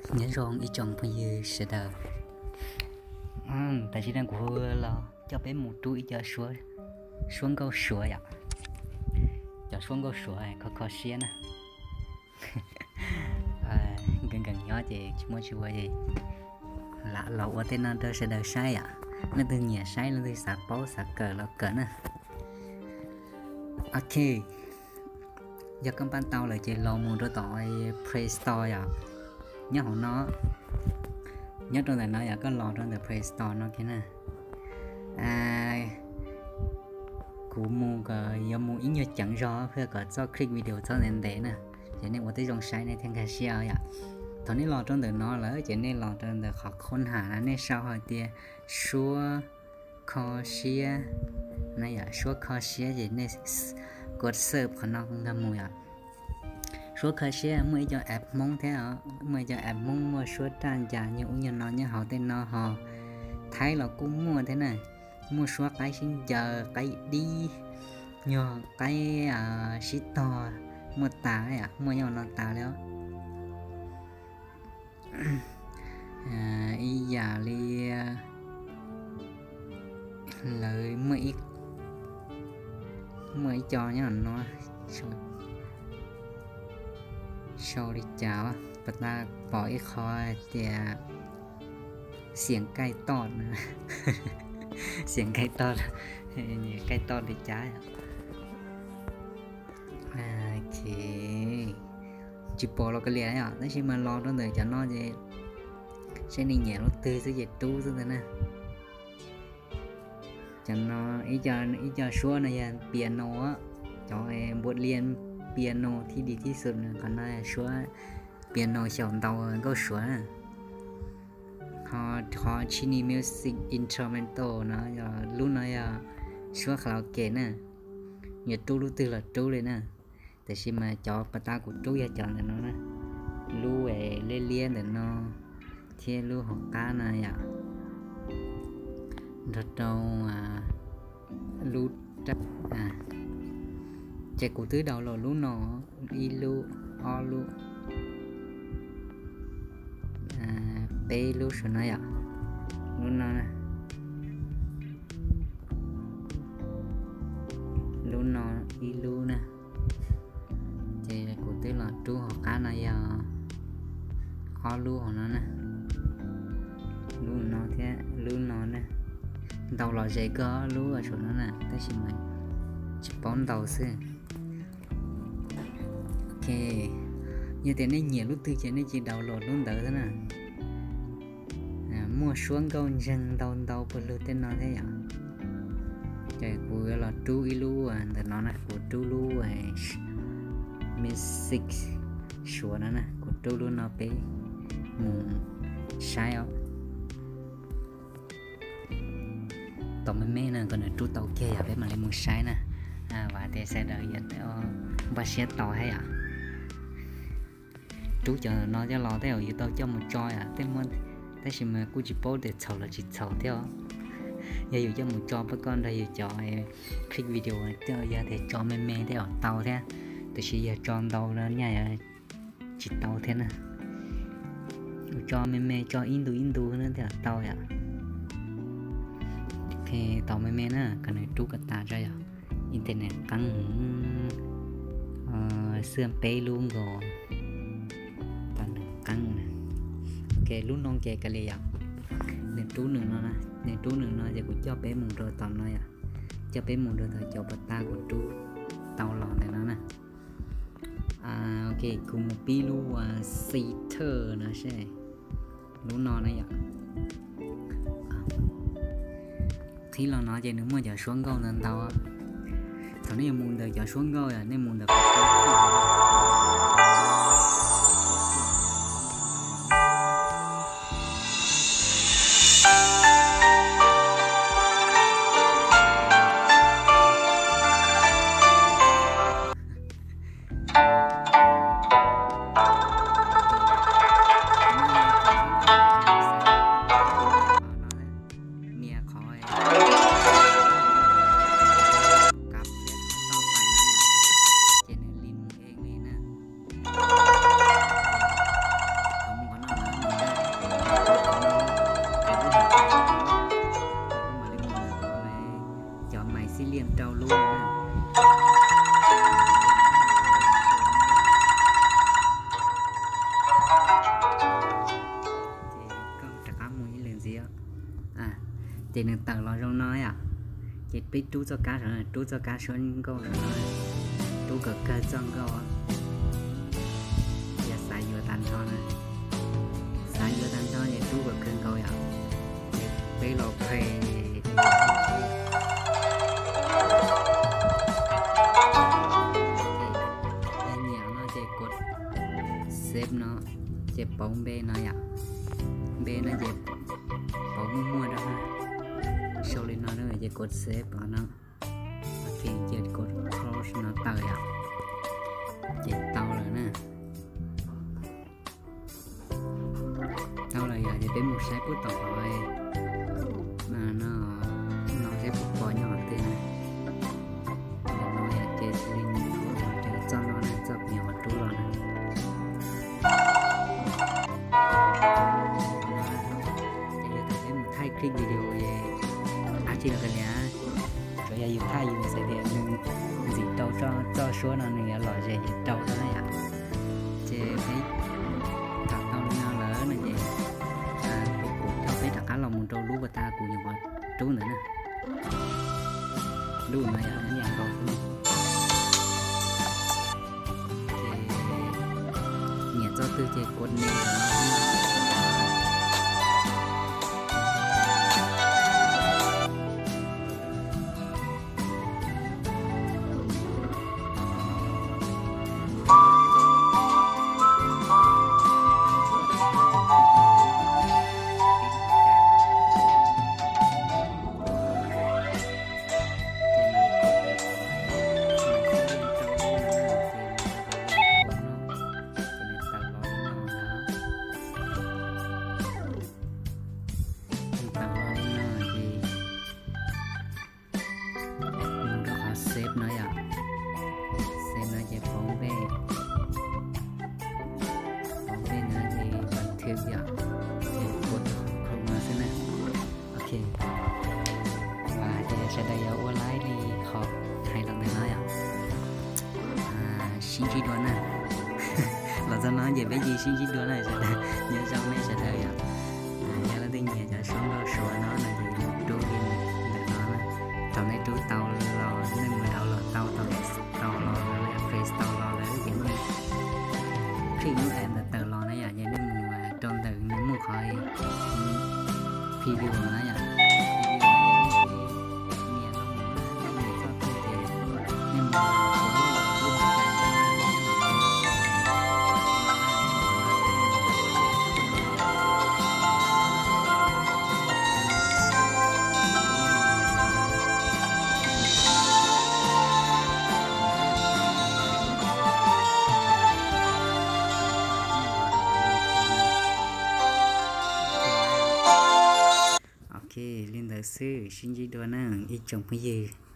Nyob zoo ib tsoom phooj ywg sawv daws, tam sim no kuv los coj peb mus rub ib co suab nkauj suav yom. Cov suab nkauj suav kho kho siab na. Nkees nkees nyob ces tsis muaj tsis ua ces lam los ua tej no rau sawv daws saib yom. Leej twg nyiam saib, leej twg xav paub xav kawm los kawm na. Ok, yog koj npaj tau lawm ces los mus rau tom Play Store yom. Nyob hauv no, nyob rau ntawm no yom, koj los rau ntawm Play Store no kiag na. Kuv mus kom yuav mus ib nyuag ceev zog thiaj kom txoj clip video txhob ntev ntev na. Ces nej ua tib zoo saib nej thiaj nkag siab yom. Thaum nej los rau ntawm no lawm ces nej los rau ntawm qhov khoo ham na, nej sau hais tias suab kho siab na yom, suab kho siab ces nej kov search qhov no nkag mus yom. Suab kho siab muaj ib co app Hmoob thiab, muaj ib co app Hmoob muaj suab raj ncas nyuag ub nyuag no nyob hauv tej no ho. Thaib los kuj muaj thiab na, muaj suab qaib sib ncaws, qaib dib, nyuag qaib sib tog, muaj tas, muaj nyob no tas li. Ib yam li lawv muaj ib co nyob no, sau li cas, pas tas pom ib qho tias xiam kaij toj, xiam kaij toj, kaij toj li cas. Tsis pom los kav liam yom, tab sis mas los rau ntawm cov no ces saib nej nyiam lub twg xwb ces rub xwb ntag na. Cov no, ib co suab no yog piano, cov npuav lias piano thib di thib xwm no, qhov no suab piano xyaum ntau nkauj suav. Qhov Chinese music instrumental no, lub no yog suab karaoke na, yuav rub lub twg los rub li na. Tab sis mas cov pas tas kuv rub yog cov ntawm no na, lub liab liab ntawm no thiab lub hauv qab no yom, nrog rau lub rab. Ces kuv twb download lub no, ib lub, ob lub, peb lub saum no yom, lub no, lub no ib lub na. Ces kuv twb los rub hauv qab no yog ob lub hauv no na, lub no thiab lub no na. Ntaus los ze kawg lub saum no na, tab sis mas tsis paub ntaus xwb. Ok, yog tias nej nyiam lub twg ces nej cia download lub ntawd xwb na. Muaj suab nkauj ntseeg ntau ntau pawg lug tej no thiab yom. Ces kuv yuav los rub ib lub ntawm no na, kuv rub lub music suav no na, kuv rub lub no peb mus saib os. Tos me me na, kom nws rub tau kiag yog peb mam li mus saib na. Vam tias sawv daws yuav npaj siab tos thiab yom. Rub cov no coj los tej zaum yus tau coj mus tso yom, tej, tab sis mas kuj tsis paub tias txhaum los tsis txhaum thiab os. Yog yus coj mus tso pab koj nrog yus cov clip video, yog tias tso me me tej zaum tau thiab, tiam sis yog tso ntau los nyaj tsis tau thiab na. Tso me me, tso ib ntu ib ntu na tej zaum tau yom. Tos me me na, kom nws rub kom tas tso yom. Internet qeeb, xwb peb lub nkaus, tos nws qeeb na. Ok, lub no ces kav liam yom. Nws rub nws no, nws rub nws no ces kuv coj peb mus rau tom no yom. Coj peb mus rau tom cov pas tas kuv rub tau los ntawm no na. Ok, kuv mus pib lub ua Setter no seb. Lub no na yom. Qhib los no ces nws muaj cov suab nkauj ntau ntau. Thaum nej yuav mus ntawm cov suab nkauj yom, nej mus ntawm nias qhov kab thiab toj pais na, ces nws li mus ib li na. Ces nws tawm los zoo no yom. Ces peb rub txoj kab saum no, rub txoj kab suab nkauj saum no, rub kom kawg txoj nkauj. Yog xav yuav tag nrho na, xav yuav tag nrho ces rub kom kawg nkaus yom. Ces peb los phe nyiam no ces kod save no, ces pauv npe no yom. Npe no ces pauv muaj muaj rau na, sau li no na ces kod save no. Ok, ces kod close no tawm yom. Ces tau lawm na. Tau lawm yom, ces peb mus saib puag tom qhov no, no saib puas pom nyob qhov twg na. Ntawm no yom, ces li mus rau txoj no na, txoj kuv nyuam qhuav rub los na. Ces yog tias peb mus thaij clip video es dab tsi los kav liam, tsuas yog yus thaij yus xav tias nws ntxim rau txoj suab no nws yuav lom zem ces rau no na yom. Ces peb thaij tau li no lawm no ces kuv thauj peb rov qab los mus rau lub uas tas kuv nyuam qhuav rub ntawd na. Lub no yog ib yam nkaus xwb. Ces nyiam txoj twg ces kod next. Ces nws tawm los li no na. Nws tawm los li no ces mus rau qhov save no yom. Save no ces pauv npe, pauv npe no ces nthwv yom, ces kod close no xwb na. Ok, ces sawv daws yuav ua laib li qhov hais los ntawm no yom. Sib ntsib dua na. Los txog no ces peb cia sib ntsib dua na sawv daws, nyob zoo nej sawv daws yom. Yog leej twg nyiam cov suab nkauj suav no no ces rub li ntawm no na. Thaum nej rub tau los nej mus download tau, tau los Play Store los lawm ces nej click lub app ntawd tawm los na yom, ces nej mus rau ntawm nws muaj qhov preview no na yom. Preview no ces nej nias rau mus na, nej nias txoj twg ces nej mus ua lub hauv cai. Ok, li ntawd xwb, sib ntsib dua na ib tsoom phooj ywg.